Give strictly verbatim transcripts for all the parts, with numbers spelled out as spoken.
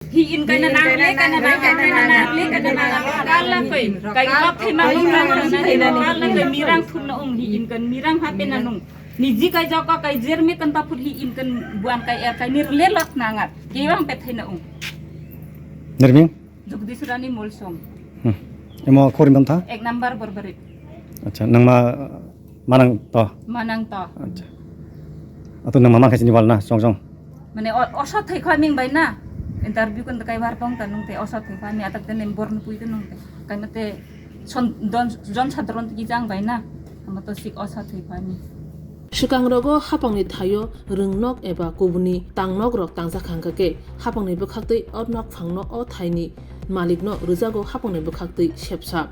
Hi in kana nang le kana nang kana nang le kana nang kala koi kai kok thai ma nung nang nang nang kala koi mirang thun na ung hi in kan mirang ha pe na nung niji kai jok kai jer me kan ta phut hi in kan buan kai er kai nir le lak nangat kewang pe thai na ung. Nirming? Jugdis Rani Molsom. Hmm. Emo khorim dam tha? Ek number Borbarit. Acha, nang ma manang to? Manang to. Acha. Ato nang ma mang khe sini wal na song song. Mane o- osa thai kha ming bai na. Interview kan kai war pong ta nung te osa thai kha mi atak den bor nu pui ta nung te. Kai mate son don jon sadron ki jang bai na. Ama to sik osa thai kha mi. Swkang rogo hapangni thaio rwngnok eba kubuni tangnok rok tangjak hangkha khe hapangni bwkhaktwi o nokphangno o thaini malikno rwjago hapangni bwkhaktwi sepsap.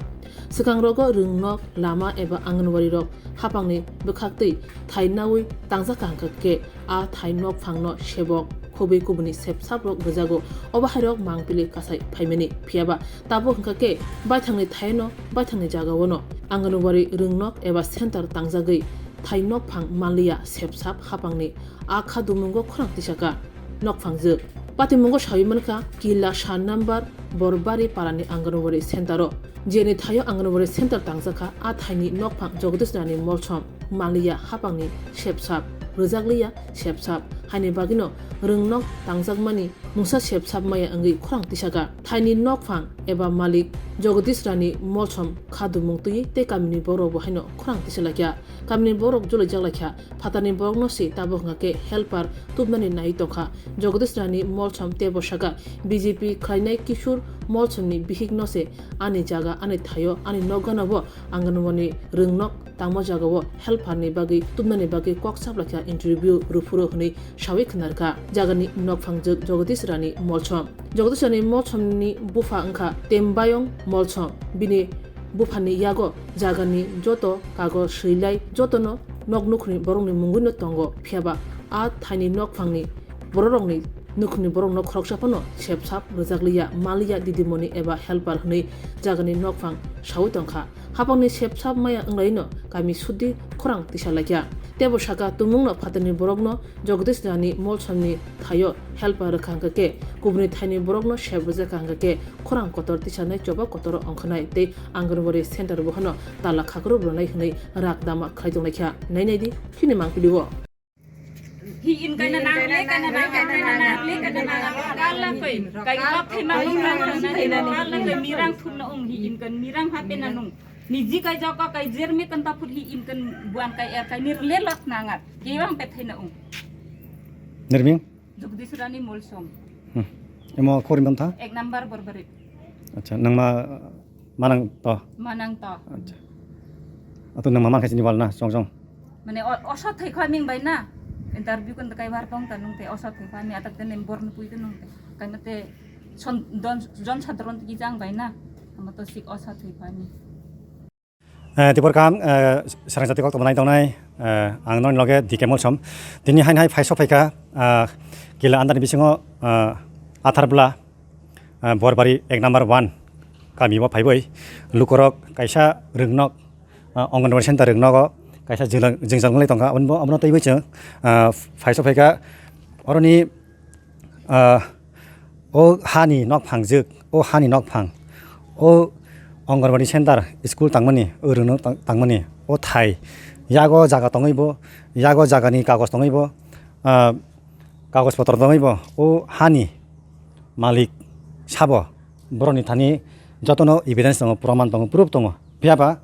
Swkang rogo rwngnok, lama eba anganwadi rok hapangni bwkhaktwi thai naui tangjak hangkha khe a thai nokphangno sebok khobwi kubuni sepsap rok rwjago. Obo hairok mangpili kasai phaimani phiyaba tabuk hwnkha khe baithangni thaino baithangni jagaono anganwadi rwngnok eba center tangjagwi thai nokphang manliya sepsap hapangni a kha dumungo khorang tisaka nokphangjwk. Patimungo sawi mankha Killa sa number Borbari parani anganwadi center o. Jeni thaio anganwadi center tangjakha a thaini nokphang Jagadish Rani Molsom manliya hapangni sepsap, rwjakliya sepsap, haini bagwino rwngnok tangjakmani mungsa sepsap maya wngwi khorang tisaka. Thaini nokphang eba malik Jagadish Rani Molsom kha dumung twiwi tei kamini borok bo haino khorang tisalakya. Kamini borok jolaijak laikha, phatarni borokno se tabuk hwnkha khe helper tubnani nai tongkha. Jagadish Rani Molsom teibo saka, B J P khlainai Kishore Molsomni bihikno se ani jaga, ani thaio, ani nokgano bo anganwadi rwngnok tangma jagao helperni bagwi tubnani bagwi kok saplaikha interview rwphuru hwnwi sawi khwnarkha jagani nokphangjwk Jagadish Rani Molsom. Jagadish Rani Molsomni bupha wngkha Tembayong Molsom. Bini buphani yago jagani joto kagoj swilai jotono nok nukhungni borokni mungwino tongo, phiyaba a thaini nokphangni bororokni nukhungni borokno khoroksa phano sepsap rwjakliya, manliya didimoni eba helper hwnwi jagani nokphang sawi tongkha. Hapangni sepsap maya wnglaino kami sudi khorang tisalaikha. Teibo saka tumungno phatarni borokno Jagadish Rani Molsomni thaio helper rwkha hwnkha khe kubuni thaini borokno sep rwjakha hwnkha khe khorang kotor tisanai choba kotoro ongkhanai tei anganwadi center bohano tala khakrwp rwnai hwnwi rak dama khlai tonglaikha. Nai naidi chini mangpilio. Hi in kana nang le kana nang kana nang le kana nang kala koi kai kok thai ma nung nang nang kala koi mirang thun na ung hi in kan mirang ha pe na nung. Niji kai jok kai jer me kan ta phut hi in kan buan kai er kai nir le lak nangat kewang pe thai na ung. Nirming? Jagadish Rani Molsom. Hmm. Emo khorim dam tha? Ek number Borbari. Acha, nang ma manang to? Manang to. Acha. Ato nang ma mang khe sini wal na song song. Mane o- osa thai kha ming bai na. Interview kan kai war pong ta nung te osa thai kha mi atak den bor nu pui ta nung te. Kai mate son don jon sadron ki jang bai na. Ama to sik osa thai kha mi. Eh, tibor kam, eh, sarang jati kok tongmani tongnai, eh, ang noni loge D K Molsom. Tini hain hai phaiso phaikha, eh, Killa andani bisingo, eh, Atharbla, eh, Borbari ek number one kami bo phaibai. Lukorok kaisa rwngnok, eh, Anganwadi center rwngnogo kaisa jwlang-, jwngjal wngwi tongkha. Abono, abono twiwi chwng, eh, phaiso phaikha. Oroni, ah, o hani nokphang jwk, o hani nokphang, o Anganwadi center, school tangmani, o rwno tang-, tangmani, o thai, yago jaga tongwi bo, yago jagani kagoj tongwi bo, ah, kagoj potro tongwi bo, o hani malik sabo, borokni thani jotono evidence tongo, proman tongo, proof tongo. Phiya ba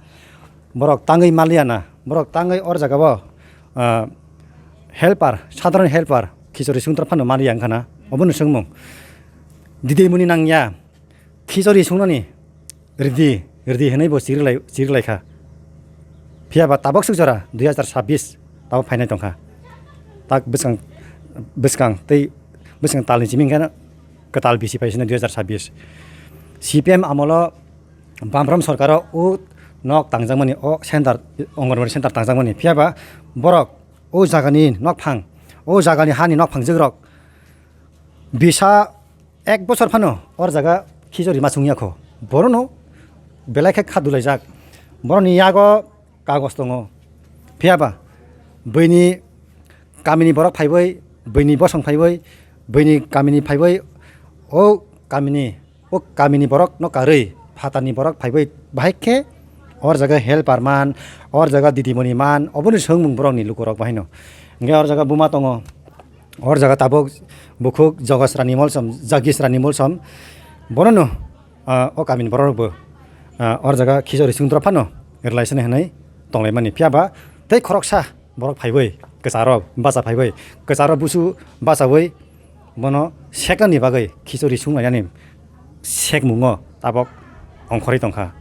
borok tangwi maliya na, borok tangwi or jaga o, ah, helper, sadharon helper, khichori sungtra phano maliya wngkha na, obono swngmung. Didimoni nangya, khichori sungnani ridi, ridi hinwi bo chirilai, chirilai kha. Phiya ba tabok swk jora dui hazar sabbish tabok phainai tongkha. Tak bwskang, bwskang tei bwskang talni simi wngkha kwtal bisi phaisina dui hazar sabbish. C P M amolo Bamrom sorkaro o nok tangjakmani, o center, Anganwadi center tangjakmani. Phiya ba borok o jagani nokphang, o jagani hani nokphang jwkrok bisa ek bosor phano or jaga khichori ma chwngya kho. Borono belai khe kha dulaijak. Boroni yago kagoj tongo. Phiya ba buini kamini borok phaibai, buini bosong phaibai, buini kamini phaibai, O kamini, o kamini borok no karwi, phatarni borok phaiwi bahai khe or jaga helper man, or jaga didimoni man, oboni swngmung borokni lukurok bahaino. Hwnkhe or jaga buma tongo, or jaga tabuk bukhuk Jogesrani Molsom, Jagisrani Molsom, bono no, ah, o kamini borok rokbo, ah, or jaga khichori sungtra phano relaisani hinwi tonglaimani. Phiya ba tei khoroksa borok phaiwi, kwcharo bacha phaiwi, kwcharo busu bachawi bono seknani bagwi khichori sung lainani sekmungo tabok ongkhorwi tongkha.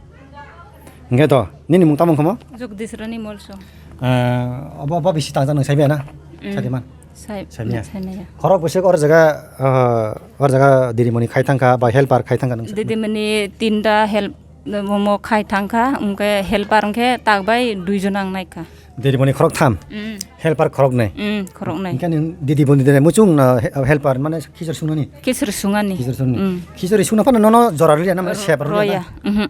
Hwnkhe to, nini mung tamo wngkha mo? Jagdish Rani Molsom. Ah, obo, obo bisi tangjak nwng saibai na? Mm. Sadi man? Sai-, Saimya. Saimya. Khorok bwswk or jaga, ah, or jaga didimoni khai thangkha ba helper khai thangkha nwng sai? Didimoni tinta help, omo khai thangkha, hwnkhe helper hwnkhe tak bai duijon ang naikha. Didimoni khorok tham? Mm. Helper khorok nai? Mm, khorok nai. Hwnkhe nwng didimoni de muchung na he-, helper mane khichori sungnani? Khichori sungani. Khichori sungni. Mm. Khichori sungna phano nono jora rwliya na mane sep rwliya na? Roya. Mhm.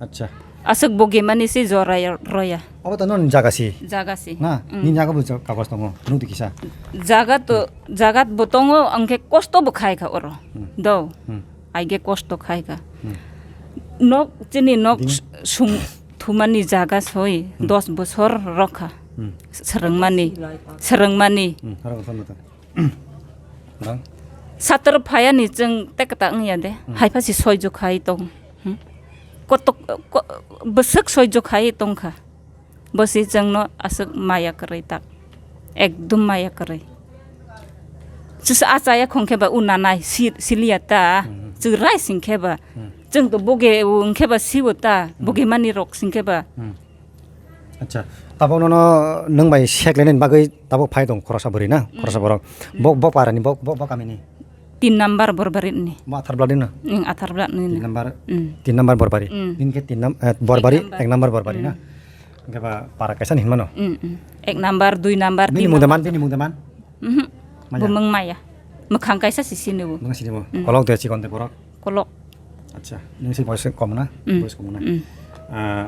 Acha. Aswk bogimani se jora ya, roya. Obo to non jaga si. Jaga si. Na, mm. Nini jaga bo kagos tongo, nung di kisa. Jaga to, jaga bo tongo, angkhe kosto bo khai kha oro. Hmm. Do. Hmm. Aige kosto khai kha. Hmm. Nok, chini nok Ding. S-, sung thumani jaga soi, Hmm. Dos bosor rokha. Hmm. Srwngmani, srwngmani. Hmm, harap apa mata? Bang. Sator phayani chwng tekta wngya de. Hmm. Haiphasi soijo khai tong. Hmm? Kotok, ko-, bwswk soijo khai tongkha. Bo si chwngno aswk maya kwrwi tak. Ekdum maya kwrwi. Chwsa achaya khong khe ba u nanai si-, siliya ta. Hmm. Chwrai sing khe ba. Hmm. Chwng to boge u wng khe ba siwo ta. Hmm. Boge mani rok sing khe ba. Hmm. Acha, tabok nono nwng bai sek lainani bagwi tabok phai tong khoroksa bwrwi na, mm, khoroksa borok. Mm. Bo, bo parani, bo, bo, bo kamini? Tin number Borbari ni. Bo Athar Block ni no? Mm, Athar Block ni. Tin number, mm, tin number Borbari. Mm. Nini khe tin num-, eh, Borbari, ek number. Ek number Borbari na? Mm. Hwnkhe ba para kaisa ni hinmano? Mm, mm. Ek number, dui number, bini tin mung de man, number. Bini mung de man? Mhm. Maya? Bumung maya. Mwkhang kaisa si sini bo. Bumung sini bo. Mm. Kolok de chikon de borok. Kolok. Acha, nung si boys kom na? Mm. Boys kom na? Mm. Ah,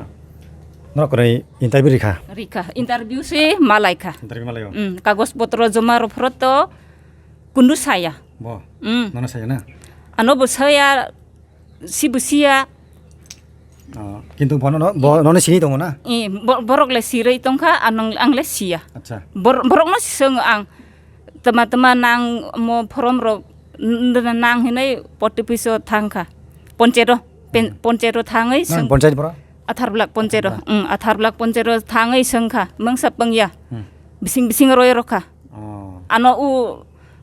norok kwrwi interview rikha? Rikha. Interview se malaikha. Interview malaio? Mm. Kagos potro joma rw phoro to kundu saya. Bo? Mm. Nono saya na? Ano bo saya, si bo siya. Oh, kintu bono no, bo, nono sini tongo na? Eh, bo-, borok le sirwi tongkha, anong, ang le siya. Acha. Bor-, borok no sisong ang. Tama tama nang mo form rok n-, n-, nang hinui post office o thangkha. Ponchero, pen-, hmm, ponchero thangwi. Nang swng-, ponchero boro? Athar Block ponchero. Athar Block. Mm, Athar Block ponchero thangwi swngkha. Mungsa pungya. Hmm. Bising bising roi rokha. Oh. Ano u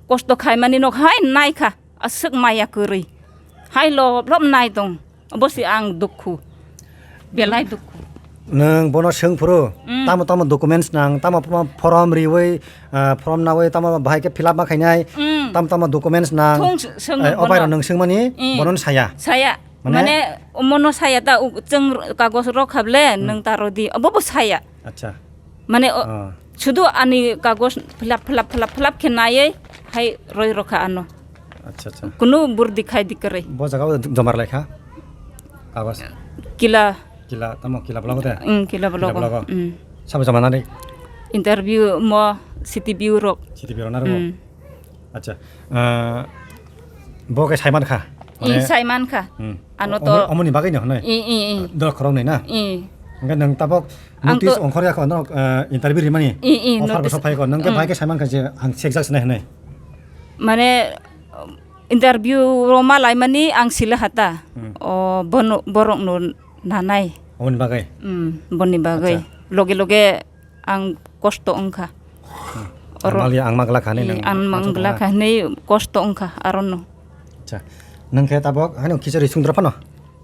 kosto khaimani nok hai naikha. Aswk maya kwrwi. Hai lob lob nai tong. Obo se ang dukhu. Belai dukhu. Nwng bono swng phuru, mm, tamo tamo documents nang, tamo tamo form riwi, ah, form nawi, tamo bahai khe fill up ma khainai, mm, tamo tamo documents nang. Thung s-, swng eh, bono. Obai rok nwng swngmani, mm, bono saya. Saya. Mane? Mane, omono saya ta, u-, chwng kagos rok khable, mm, nwng ta rodi. Obo bo saya. Acha. Mane, o, ah, sudu ani kagos philap, philap, philap, philap khe naiwi hai roi rokha ano. Acha, acha. Kunu burdi khai di kwrwi. Bo jaga o joma rwlai kha? Kagos? Kila. Kila, tamo kila blogo de? Mm, kila blogo. Kila blogo. Mm. Sabo joma nani? Interview mo city view rok. City view rok na rwo? Mm. Acha. Ah, bo khe saiman kha? I, mane, saiman kha. Hmm. Ano o-, to omo-, omoni bagwi no hwnwi? I, i, i. Dol khorok nai na? I. Hwnkhe nwng tabok ang notice to ongkhor ya kho, norok, ah, interview rimani? I, i, offer notice. Bwswk phai kho, nwng khe, hmm, bai khe saiman kha je ang sejak sinai hwnwi? Mane, interview roma laimani ang sila hata. Hmm. O, bono, borok no nanai. Omoni bagwi? Hmm, boni bagwi. Acha. Loge loge ang kosto wngkha. Hmm. Oro ang mangla kha hinwi, eh, nang ang mangla kha hinwi kosto wngkha arono. Acha. Nwng khe tabok haino khichari sungdra phano?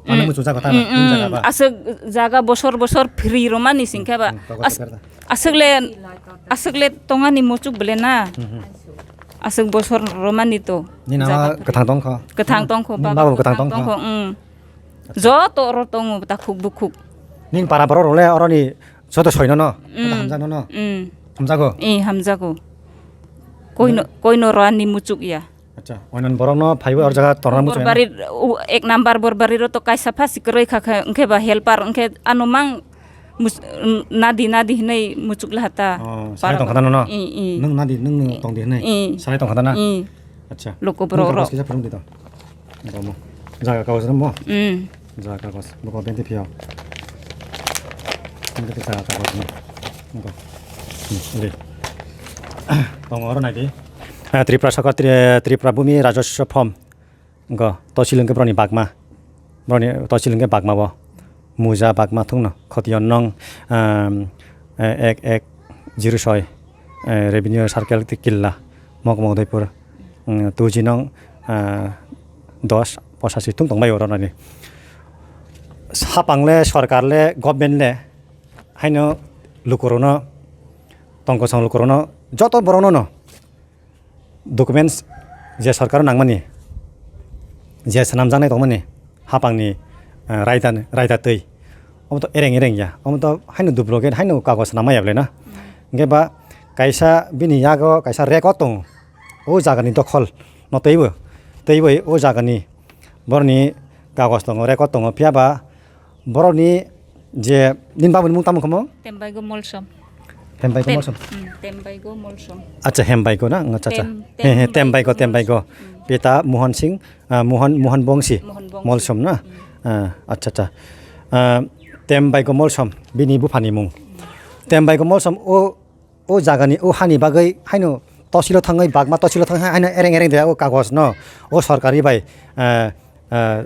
Ano muchung jaga ta, mm, tini jaga ba? Aswk jaga bosor bosor free romani singkhe ba. Hmm, hmm, as-, aswk le, aswk le tongani muchuk bele na. Hmm, hmm. Aswk bosor romani to. Ni nama jaga kwthang tongkho? Kwthang tongkho, ni baba baba bo kwthang tongkho? Tongkho, mm. Acha. Joto oro tongo takhuk bukhuk. Ning para borok rok le oroni joto soino no? Mm. Hamjakno no? Mm. Hamjago? Eh, hamjago. Koino, hmm, koino rani muchuk ya. Acha, oinon borok no phaiwi or jaga torna muchuk ya na? Borbari, u, ek number Borbari ro to kaisa phasi kwrwi kha khe, hwnkhe ba helper, hwnkhe ano mang mus-, nadi nadi hinui muchuk laha ta. Oh, salai tongkha ta nono? I, i. Nwng nadi, nwng, nwng tong di hinui? I. Salai tongkha ta na? I. Acha. Loko borok rok. Nwng kisa phwrwng di to. Bo mo. Jaga kagos mo? Hmm. Jaga kagos. Bo ko bente phio. Bente jaga kagos mo. Bo ko. Hmm, ri. Tongo oro nai di. Ah, Tripura Sarkar, Tri-, Tripura Bhumi Rajaswa Form. Go, tosil hwnkhe boroni bagma. Boroni tosil hwnkhe bagma bo. Muja bagma thungno. Khotiyon nong, um, eh, ek ek zero soi, eh, Revenue Circle Killa, Mokmo Udaipur. Mm, tuji nong, ah, dos posashi thung tongbai oro nani. Hapang le, sorkar le, government le, haino lukurokno, tongkosong lukurokno, joto borokno no documents je sorkar nangmani, je swnamjaknai tongmani, hapangni, ah, raida, raida twi, omo to ereng ereng ya, omo to haino duplicate, haino kagoj swnam ya bwle na. Hwnkhe ba kaisa bini yago kaisa record tongo, o jagani dokhol no twibo, twibo o jagani boroni kagoj tongo, record tongo, phiya ba borokni je nini babuni mung tamo khamu? Tembaigo Molsom. Tembaigo Tem-, Molsom. Mm, Tembaigo Molsom. Acha, Hembaigo na? Acha, acha. Tem-, He, he, Tembaigo, Tembaigo, Tembaigo. Molsom. Mm. Pita Mohan Singh, ah, Mohan, Mohan Bongsi. Mohan Bongsi. Molsom na? Mm. Ah, acha, acha. Ah, Tembaigo Molsom, bini buphani mung. Mm. Tembaigo Molsom o, o jagani, o hani bagwi haino tosilo thangwi, bagma tosilo thangwi haino ereng ereng de o kagoj no, o sorkari bai, ah, ah,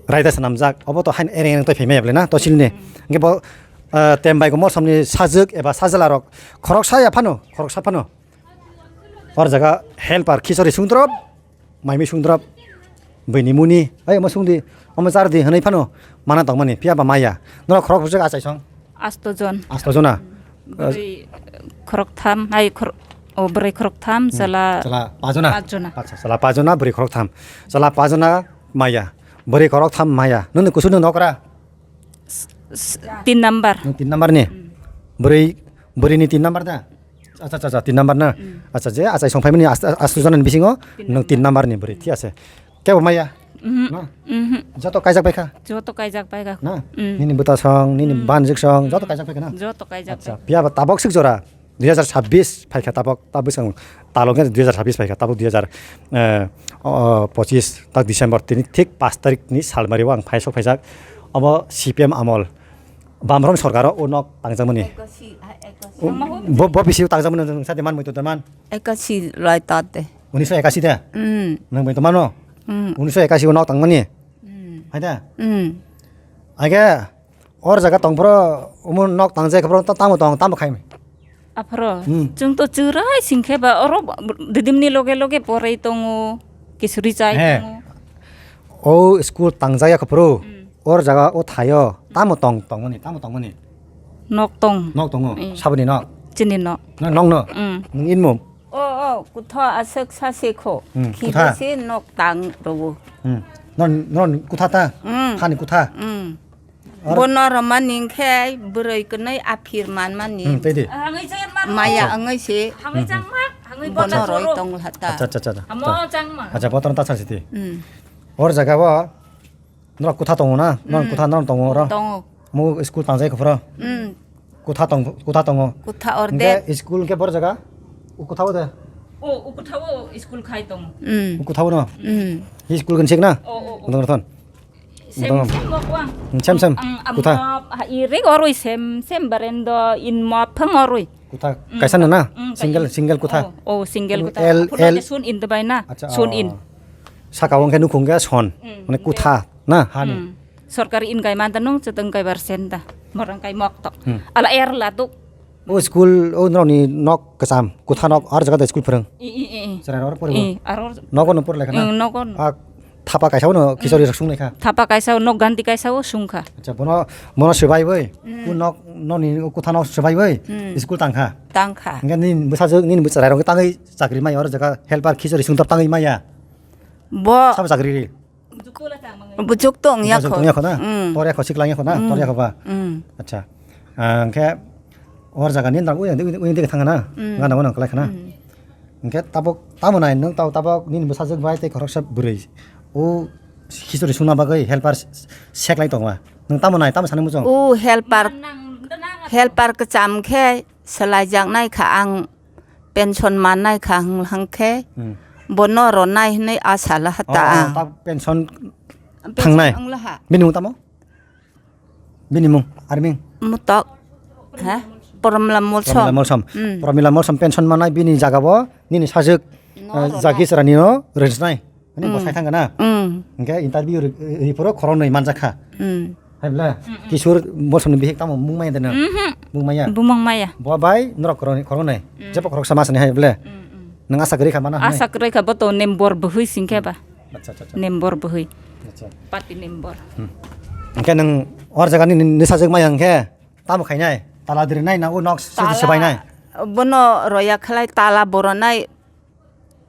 raida swnamjak, obo to haino ereng ereng tei phaimaya bwle na, tosilni. Mm. Hwnkhe bo, ah, Tembaigo Molsomni sajwk eba sajwlarok khoroksa ya phano, khoroksa phano. Hor jaga helper khichori sungdrop, maimi sungdrop, bini muni, "Ai, omo sungdi, omo chardi," hwnwi phano mana tongmani, phiya ba maya. Norok khorok bwswk achai song? Asto jon. Asto jona? Bwrwi khoroktham, ai, khor-, o, bwrwi khoroktham, hmm, chwla chwla pajona? Pajona. Acha, chwla pajona, bwrwi khoroktham. Chwla pajona maya, bwrwi khoroktham maya. Nini kusu nini nokra? S-, s-, tin number. Nung tin number ni? Hmm. Bwrwi, bwrwi ni tin number da? Acha, acha, acha, tin number na? Hmm. Acha, je achai song phaimani asto, asto jona ni bisingo nung tin number ni bwrwi, thik ase. Kebo maya? Mhm. Na? Mhm. Joto kaijak bai kha? Joto kaijak bai kha. Na? Mm. Nini bwta song, nini mm, banjwk song, joto mm, kaijak bai kha na? Joto kaijak bai kha. Acha, phiya ba tabok swk jora dui hajar chabbish phai kha tabok, tabok swkang talo khe dui hajar chabbish phai kha, tabok dui hajar, eh, o, o, pochis tak December tini thik pash tarik ni salmari o ang phai sok phaijak. Obo C P M amol, Bamrom sorkar o o nok tangjakmani. Ekashi, ah, ekashi. O, bo, bo bisi o tangjakmani nwng sa de man, muitu de man. Ekashi lai ta de. Unisho ekashi de? Mm. Nwng bai tongmano? Mm. Unisho ekashi o nok tangmani? Mm. Hai da? Mm. Age, or jaga tongphro, omo nok tangjak phro, ta-, tamo tong, tamo khai? Aphro? Mm. Chwng to chwrai singkhe ba, oro didimni loge loge porei tongo, kisuri chai he, tongo. O school tangjak ya phro, mm, or jaga o thaio, tamo tong, tongmani, tamo tongmani? Nok tong. Nok tongo? Mm. Saboni nok? Chini nok. No, nokno? Mm. Nwng inmung? O, o, kutha aswk sa se kho. Hmm, kutha. Khiba se nok tang rwo. Hmm. Non, non kutha ta? Hmm. Hani kutha? Hmm. Oro? Bono rwmani khe bwrwi kwnwi aphir manmani. Hmm, tei di. Maya wngwi se. Hangwi changma, hangwi bono bono roi choro. Tong lha ta. Acha, acha, acha. Amo changma. Acha, botorno ta sa siti. Hmm. Or jaga o Norok kutha tongo na? Norok mm, kutha norok tongo oro? Tongo. Mo school tangjai kho phoro? Mm. Kutha tong, kutha tongo. Kutha orde. Hingke school hingke bor jaga? U kutha o de? O, u kutha o school khai tongo. Mm. U kutha o no? Mm. Hi school kan sik na? O, o, o. Dong thon. Sem, dong. Sem mo kwang. Hmm, sem, sem. Ang, ang, kutha? Am, ha, i rik oroi sem, sem barendo in mo phang oroi. Kutha mm, kaisa no na? Mm, single, kaisa. Single kutha? O, o, single kutha. L, L. Sun in de bai na? Acha, sun in. O. Saka o hingke nukhung hingke son. Mm, mane hingke kutha. Na, hani. Hmm. Sorkari in kai manta nung chwtwng kai bar sen ta. Morang kai mok tok. Hmm. Ala er la duk. O school, o norokni nok kwcham, kutha nok, ar jaga da school phwrwng. I, i, i, i. Chwrai rok poribo. I, aro. Nogo no porlai khana. Mm, nogo no. A thapa kaisa no khichori rok sung lai kha. Thapa kaisa nok ganti kaisa o sung kha. Acha, bono, bono swbai bai. Mm. O nok, noni kutha nok swbai bai. Mm. School tang kha. Tang kha. Hingke nini bwsajwk, nini bwsajwk rok tangwi chakri mai or jaga helper khichori sung tor tangwi maya. Bo. Sabo chakri ri. Bujuk to wng ya kho. Bujuk to wng ya kho na? Mm. Tor ya kho, siklang ya kho na? Mm. Tor ya kho ba? Mm. Acha. Ah, hingke or jaga ni nang ui, ui, ui, ui, thang na? Mm. Gana gana kalai kha na? Mm. Hingke tabok, tamo nai, nwng tabok, tabok, nini bwsajwk bai tei khoroksa bwrwi. O khichori sungna bagwi helper s-, s-, seklai tongma. Nwng tamo nai, tamo sanai muchung? O helper, helper kwcham khe swlaijaknai kha ang. Pension mannai kha hwng hwnkhe, hmm, Bono ronai hwnwi asa laha ta ang. Ta pension thangnai. Bini mung tamo? Bini mung, arming? Mutok. Ha? Promila Molsom. Promila Molsom. Promila Molsom pension manai bini jaga bo nini sajwk, eh, Jagis Rani no rwjnai. Ani bwsai thangkha na? Hwnkhe interview ri-, ri-, riporo khoroknwi manjakha. Hai bwle? Kishore Molsomni bihik tamo mung maya de nang? Mung maya? Bumung maya. Bo bai norok khoroknwi, khoroknwi. Jebo khoroksa masani hai bwle? Nang asa kwrwi kha mana? Asa kwrwi kha bo to nembor bwhwi singkhe ba. Acha, acha, acha. Nembor bwhwi. Acha. Party nembor. Hwnkhe nang or jagani ni, ni sajwk maya hwnkhe tamo khainai? Tala drinai na o nok se-, sebainai? Bono roya khlai tala boronai.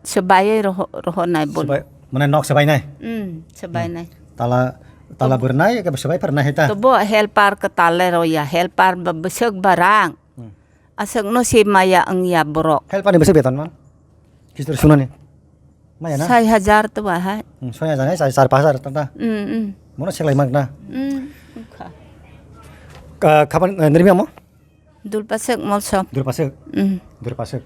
Swbaiwi roho-, rohornai bo. Swbai, mane nok swbainai? Hmm, swbainai. Tala, tala bwrwnai, eke swbai pharnai hai ta? Tobo helper kwtal le roya, helper ba bwswk barang. Hmm. Aswkno se maya wngya borok. Helper ni bwswk beton man? Kistor sunani? Maya na? Sai hajar to ba hai. Hmm, soi hajar hai, sai char pas hajar ta ta. Hmm, hmm. Mono seklai mak na? Hmm, wngkha. Ka-, kapan, eh, nirmi amo? Durpasek Molsom. Durpasek? Mm. Durpasek.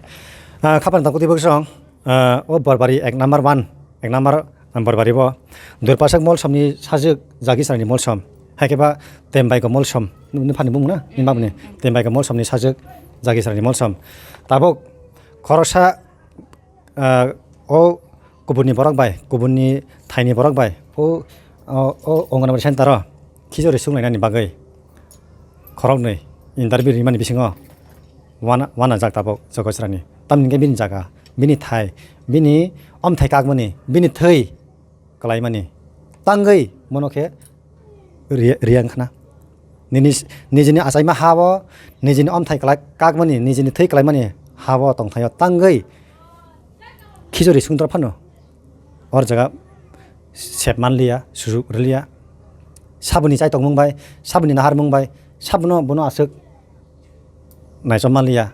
Ah, khapan tangkutwi bwsong, ah, o Borbari ek number one, ek number Borbari bo. Durpasek Molsomni sajwk Jagisrani Molsom. Hai khe ba Tembaiko Molsom. Nini phani bumung na? Nini babuni. Tembaiko Molsomni sajwk Jagisrani Molsom. Tabuk khoroksa Ah, o kubunni borok bai, kubunni thaini borok bai, o, o, o Anganwadi center o khichuri sunglainani bagwi khoroknwi interview rimani bisingo wana, wanajak tabuk Jogosrani. Tamni hwnkhe bini jaga, bini thai, bini omthai kakmani, bini thwi kwlaimani tangwi bono khe ri-, riyang khna. Nini s-, nijini achaima ha-o, nijini omthai kwlai kakmani, nijini thwi kwlaimani ha-o tongthaio tangwi khichuri sungtra phano or jaga sep manliya, sujuk rwliya. Saboni chaitokmung bai, saboni naharmung bai, sabono bono aswk naichom manliya.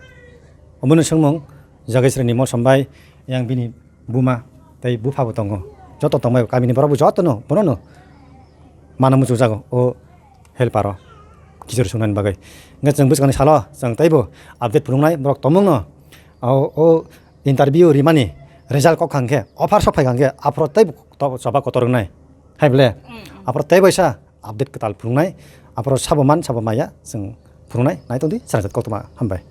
Omono swngmung Jagesrani Molsom bai yang bini buma tei bupha bo tongo. Joto tongbai kamini borok bo jotono bonono mano muchungjago o helper o kichur sungnani bagwi. Hwnkhe chwng bwskangni salo chwng teibo update phunuknai borok tongmungno o, o interview rimani result kok kha hwnkhe offer sok phai kha hwnkhe aphuru teibo to-, choba kotor wngnai. Hai bole? Mm, mm. Aphuru teibo sa update kwtal phunuknai. Aphuru sabo man sabo maya chwng phunuknai. Nai tongdi chwraijak koktwma hambai.